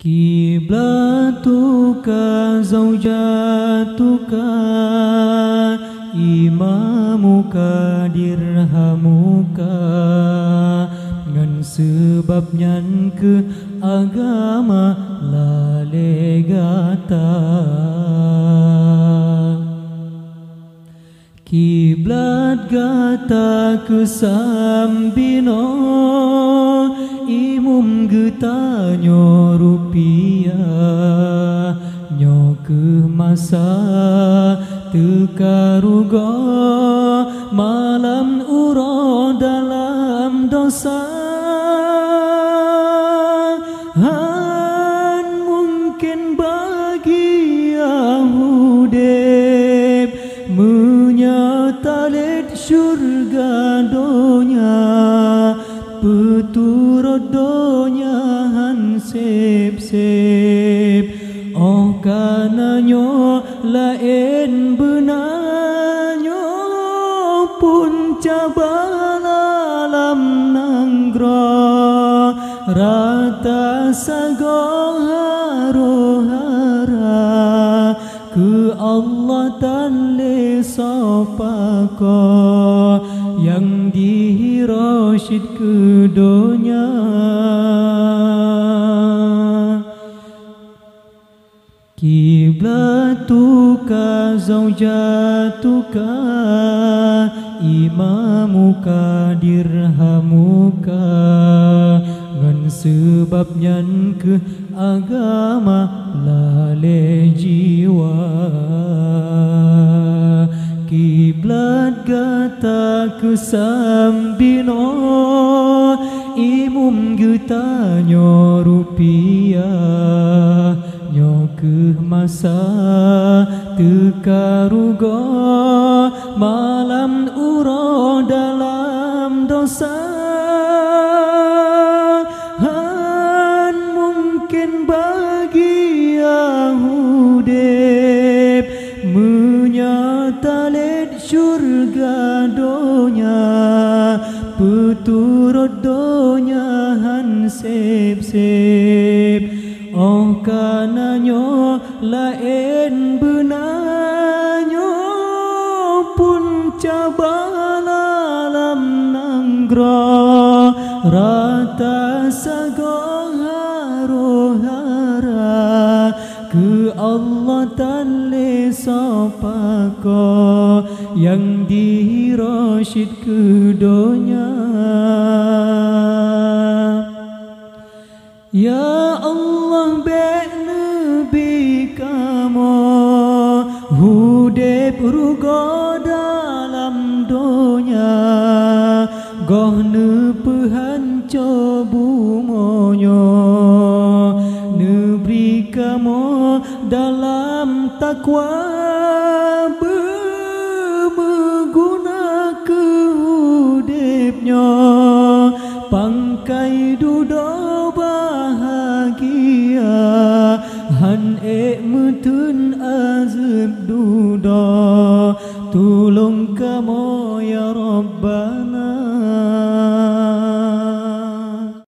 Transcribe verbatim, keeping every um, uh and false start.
Kiblatuka zaujatuka, imamuka dirhamuka, ngon seubab nyan keuh agama lalée gata. Kiblat gata keuh sambinoe, imum geutanyoe rupiah. Nyoe keuh masa teuka rugoe, malam uroe dalam dosa. Han mungken bagian udeb, meunyoe talét syeuruga donya, peuturot donya han seb-seb. Óh ka na nyoe laén beuna, nyoe punca bala lam nanggroe, rata sagoe harôh-hara. Keu Allah tan lé soe pakoe, nyang dihiroe cit keu donya. Kiblatuka zaujatuka, imamuka dirhamuka, ngon seubab nyan keuh agama lalée jiwa. Kiblat gata keuh sambinoe, imum geutanyoe rupiah. Nyoe keuh masa teuka rugoe, malam uroe dalam dosa. Han mungken bagian udeb, meunyoe talét syeuruga donya, peuturot donya han seb-seb. Óh ka na nyoe laén beuna, nyoe punca bala lam nanggroe, rata sagoe harôh-hara. Keu Allah tan lé soe pakoe, nyang dihiroe cit keu donya. Ya Allah, bék neubi kamoe udeb rugoe dalam donya, goh neupeuhanco bumoe nyoe. Neubri kamoe dalam takwa, beumeuguna keu udeb nyoe, pangkai dudoe bahagia, han ék meuteun azeueb dudoe. Tulông kamoe